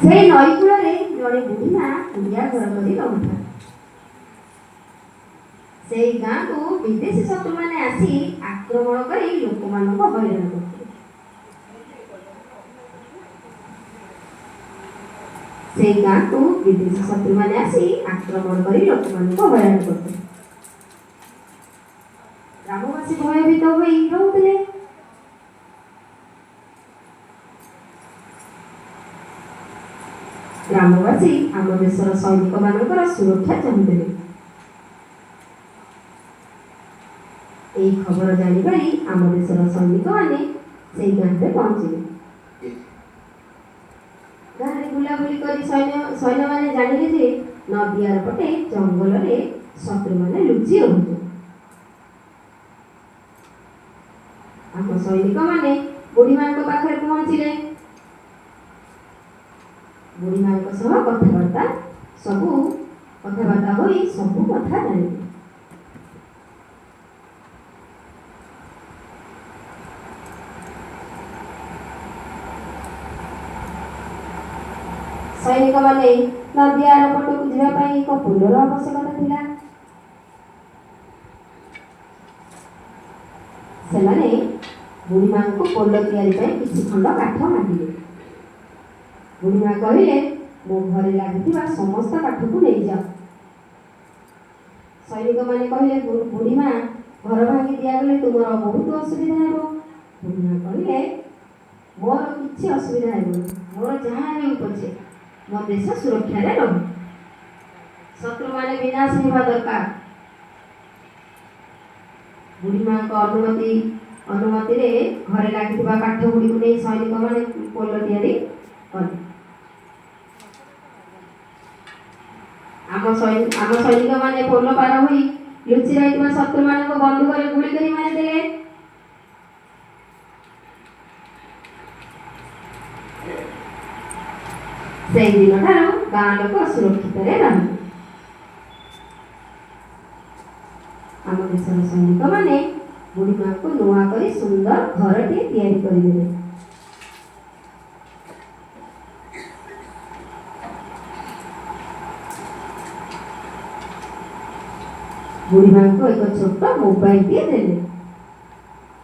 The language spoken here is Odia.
ସେଇ ନଈ କୂଳରେ ଜଣେ ବୁଢ଼ୀମା କୁଡ଼ିଆ ଘର କରି ରହୁଥାନ୍ତି। ସେଇ ଗାଁକୁ ବିଦେଶୀ ଶତ୍ରୁମାନେ ଆସି ଆକ୍ରମଣ କରି ଲୋକମାନଙ୍କୁ ହଇରାଣ କରୁଥିଲେ। ସେଇ ଗାଁକୁ ବିଦେଶୀ ଶତ୍ରୁମାନେ ଆସି ଆକ୍ରମଣ କରି ଲୋକମାନଙ୍କୁ ହଇରାଣ କରୁଥିଲେ। ଗ୍ରାମବାସୀ ଭୟଭୀତ ହୋଇ ରହୁଥିଲେ। ଗ୍ରାମବାସୀ ଆମ ଦେଶର ସୈନିକମାନଙ୍କର ସୁରକ୍ଷା ଚାହୁଁଥିଲେ। ଏହି ଖବର ଜାଣିପାରି ଆମ ଦେଶର ସୈନିକମାନେ ସେଇ ଗାଁରେ ପହଞ୍ଚିଲେ। ଗାଁରେ ବୁଲାବୁଲି କରି ସୈନ୍ୟମାନେ ଜାଣିଲେ ଯେ ନଦୀ ଆରପଟେ ଜଙ୍ଗଲରେ ଶତ୍ରୁମାନେ ଲୁଚି ରହୁଛନ୍ତି। ଆମ ସୈନିକମାନେ ବୁଢ଼ୀମାଙ୍କ ପାଖରେ ପହଞ୍ଚିଲେ। ବୁଢ଼ୀମାଙ୍କ ସହ କଥାବାର୍ତ୍ତା ହୋଇ ସବୁ କଥା ଜାଣିଲେ। ସୈନିକମାନେ ନଦୀ ଆରପଟକୁ ଯିବା ପାଇଁ ଏକ ପୋଲର ଆବଶ୍ୟକତା ଥିଲା। ସେମାନେ ବୁଢ଼ୀମାଙ୍କୁ ପୋଲ ତିଆରି ପାଇଁ କିଛି ଖଣ୍ଡ କାଠ ମାଗିଲେ। ବୁଢ଼ୀମା କହିଲେ, ମୋ ଘରେ ଲାଗିଥିବା ସମସ୍ତ କାଠକୁ ନେଇଯାଅ। ସୈନିକମାନେ କହିଲେ, ବୁଢ଼ୀମା, ଘର ଭାଙ୍ଗି ଦିଆଗଲେ ତୁମର ବହୁତ ଅସୁବିଧା ହେବ। ବୁଢ଼ୀମା କହିଲେ, ମୋର କିଛି ଅସୁବିଧା ହେବନି, ମୋର ଯାହା ହେଉ ପଛେ ମୋ ଦେଶ ସୁରକ୍ଷାରେ ରହୁ। ଶତ୍ରୁମାନେ ବିନାଶ ହେବା ଦରକାର। ବୁଢ଼ୀମାଙ୍କ ଅନୁମତିରେ ଘରେ ଲାଗିଥିବା କାଠ ଗୁଡ଼ିକୁ ନେଇ ସୈନିକମାନେ ପୋଲ ତିଆରି କଲେ। ଆମ ସୈନିକମାନେ ପୋଲ ପାର ହୋଇ ଲୁଚି ରହିଥିବା ଶତ୍ରୁମାନଙ୍କୁ ବନ୍ଧୁକରେ ଗୁଳି କରି ମାରିଦେଲେ। ସେଇ ଦିନଠାରୁ ଗାଁ ଲୋକ ସୁରକ୍ଷିତରେ ରହିଲେ। ଆମ ଦେଶର ସୈନିକମାନେ ବୁଢ଼ୀମାଙ୍କୁ ନୂଆ କରି ସୁନ୍ଦର ଘରଟିଏ ତିଆରି କରିଦେଲେ। ବୁଢ଼ୀମାଙ୍କୁ ଏକ ଛୋଟ ମୋବାଇଲଟିଏ ଦେଲେ।